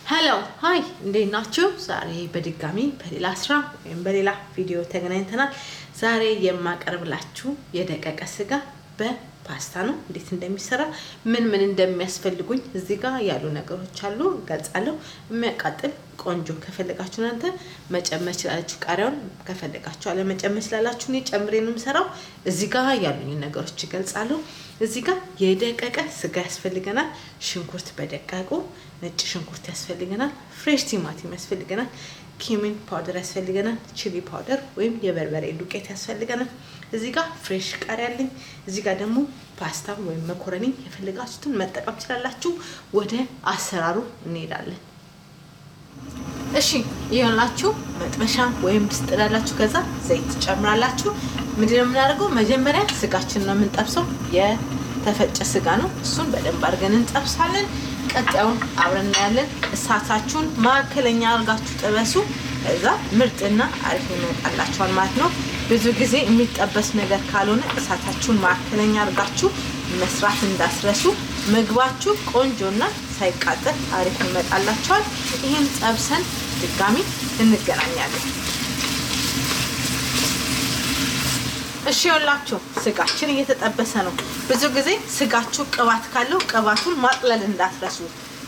Hello, hi, እንዴት ናችሁ? ዛሬ በድጋሚ በሌላ ስራ ወይም በሌላ ቪዲዮ ተገናኝተናል። ዛሬ የማቀርብላችሁ የደቀቀ ስጋ በፓስታ ነው። እንዴት እንደሚሰራ፣ ምን ምን እንደሚያስፈልጉኝ እዚህ ጋር ያሉ ነገሮች አሉ ገልጻለሁ። የሚያቃጥል ቆንጆ ከፈለጋችሁ እናንተ መጨመር ትችላላችሁ። ቃሪያውን ከፈለጋችሁ አለመጨመር ትችላላችሁ። እኔ ጨምሬ ነው የምሰራው። እዚህ ጋር ያሉኝ ነገሮች እገልጻለሁ። እዚህ ጋር የደቀቀ ስጋ ያስፈልገናል። ሽንኩርት በደቃቁ፣ ነጭ ሽንኩርት ያስፈልገናል። Fresh ቲማቲም ያስፈልገናል። Cumin powder ያስፈልገናል። Chili powder ወይም የበርበሬ ዱቄት ያስፈልገናል። እዚህ ጋር fresh ቃሪያ አለኝ። እዚህ ጋር ደግሞ ፓስታ ወይም መኮረኒ የፈለጋችሁትን መጠቀም ትችላላችሁ። ወደ አሰራሩ እንሄዳለን። እሺ፣ ይኸውላችሁ መጥበሻ ወይም ድስት ጥዳላችሁ። ከዛ ዘይት ትጨምራላችሁ። ምንድነው የምናደርገው? መጀመሪያ ስጋችን ነው የምንጠብሰው። የተፈጨ ስጋ ነው። እሱን በደንብ አድርገን እንጠብሳለን። ቀጣዩን አብረን እናያለን። እሳታችሁን መካከለኛ አድርጋችሁ ጥበሱ። ከዛ ምርጥና አሪፍ ይመጣላችኋል ማለት ነው። ብዙ ጊዜ የሚጠበስ ነገር ካልሆነ እሳታችሁን መካከለኛ አድርጋችሁ መስራት እንዳትረሱ። ምግባችሁ ቆንጆና ሳይቃጠል አሪፍ ይመጣላችኋል። ይህን ጠብሰን ድጋሚ እንገናኛለን። እሺ፣ ይኸውላችሁ ስጋችን እየተጠበሰ ነው። ብዙ ጊዜ ስጋችሁ ቅባት ካለው ቅባቱን ማጥለል እንዳትረሱ።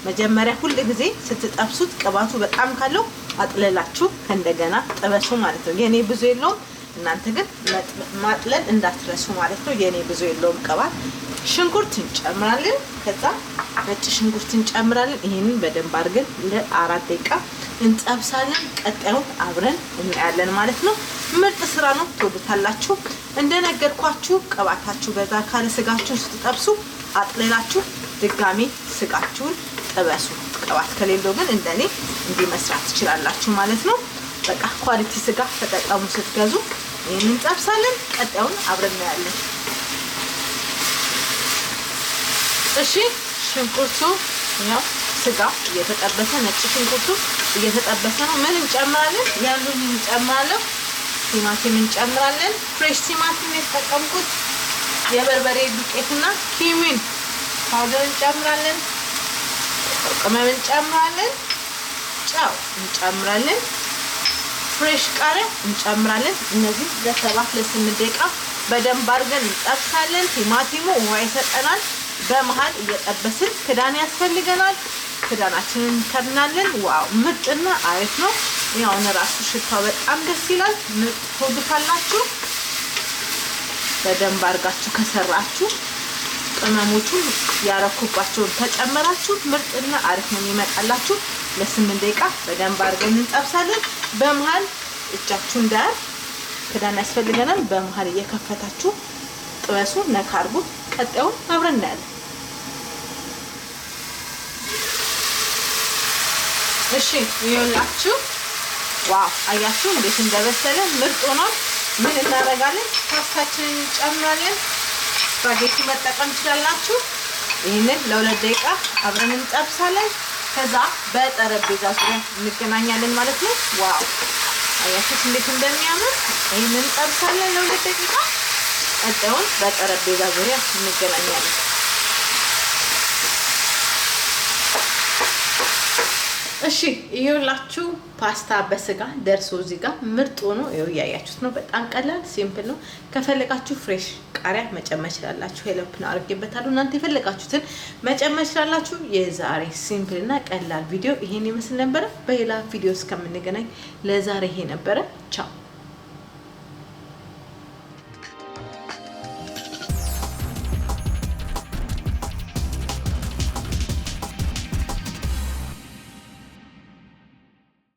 መጀመሪያ ሁል ጊዜ ስትጠብሱት ቅባቱ በጣም ካለው አጥለላችሁ ከእንደገና ጥበሱ ማለት ነው። የኔ ብዙ የለውም፣ እናንተ ግን ማጥለል እንዳትረሱ ማለት ነው። የኔ ብዙ የለውም ቅባት። ሽንኩርት እንጨምራለን። ከዛ ነጭ ሽንኩርት እንጨምራለን። ይህንን በደንብ አድርገን ለ4 ደቂቃ እንጠብሳለን። ቀጣዩን አብረን እናያለን ማለት ነው። ምርጥ ስራ ነው፣ ትወዱታላችሁ። እንደነገርኳችሁ ቅባታችሁ በዛ ካለ ስጋችሁን ስትጠብሱ አጥልላችሁ ድጋሚ ስጋችሁን ጥበሱ። ቅባት ከሌለው ግን እንደኔ እንዲህ መስራት ትችላላችሁ ማለት ነው። በቃ quality ስጋ ተጠቀሙ ስትገዙ። ይህንን እንጠብሳለን። ቀጣዩን አብረን እናያለን። እሺ፣ ሽንኩርቱ ያው ስጋ እየተጠበሰ፣ ነጭ ሽንኩርቱ እየተጠበሰ ነው። ምን እንጨምራለን? ያሉን እንጨምራለን። ቲማቲም እንጨምራለን። Fresh ቲማቲም የተጠቀምኩት፣ የበርበሬ ዱቄትና cumin powder እንጨምራለን። ቅመም እንጨምራለን። ጨው እንጨምራለን። Fresh ቃሪያ እንጨምራለን። እነዚህ ለ7 ለ8 ደቂቃ በደንብ አድርገን እንጠብሳለን። ቲማቲሙ ውሃ ይሰጠናል። በመሀል እየጠበስን ክዳን ያስፈልገናል። ክዳናችንን እንከድናለን። Wow፣ ምርጥና አሪፍ ነው። ያውን ራሱ ሽታው በጣም ደስ ይላል። ምርጥ ትወዱታላችሁ። በደንብ አድርጋችሁ ከሰራችሁ፣ ቅመሞቹን ያረኩባቸውን ተጨመራችሁ ምርጥና አሪፍ ነው የሚመጣላችሁ። ለ8 ደቂቃ በደንብ አድርገን እንጠብሳለን። በመሀል እጃችሁ እንዳያር ክዳን ያስፈልገናል። በመሀል እየከፈታችሁ ጥበሱ፣ ነካ አድርጉት። ቀጣዩን አብረን እናያለን። እሺ፣ ይኸውላችሁ፣ wow፣ አያችሁ እንዴት እንደበሰለ፣ ምርጥ ሆኗል። ምን እናደርጋለን? ፓስታችንን እንጨምራለን። ስፓጌቲ መጠቀም ትችላላችሁ። ይህንን ለ2 ደቂቃ አብረን እንጠብሳለን። ከዛ በጠረጴዛ ዙሪያ እንገናኛለን ማለት ነው። Wow፣ አያችሁት እንዴት እንደሚያምር። ይህንን እንጠብሳለን ለ2 ደቂቃ። ቀጣዩን በጠረጴዛ ዙሪያ እንገናኛለን። እሺ፣ ይኸውላችሁ ፓስታ በስጋ ደርሶ እዚህ ጋር ምርጥ ሆኖ ይኸው እያያችሁት ነው። በጣም ቀላል simple ነው። ከፈለጋችሁ fresh ቃሪያ መጨመር ይችላላችሁ። ሄለፕን አድርጌበታለሁ። እናንተ የፈለጋችሁትን መጨመር ይችላላችሁ። የዛሬ simple እና ቀላል ቪዲዮ ይሄን ይመስል ነበረ። በሌላ ቪዲዮ እስከምንገናኝ ለዛሬ ይሄ ነበረ። ቻው።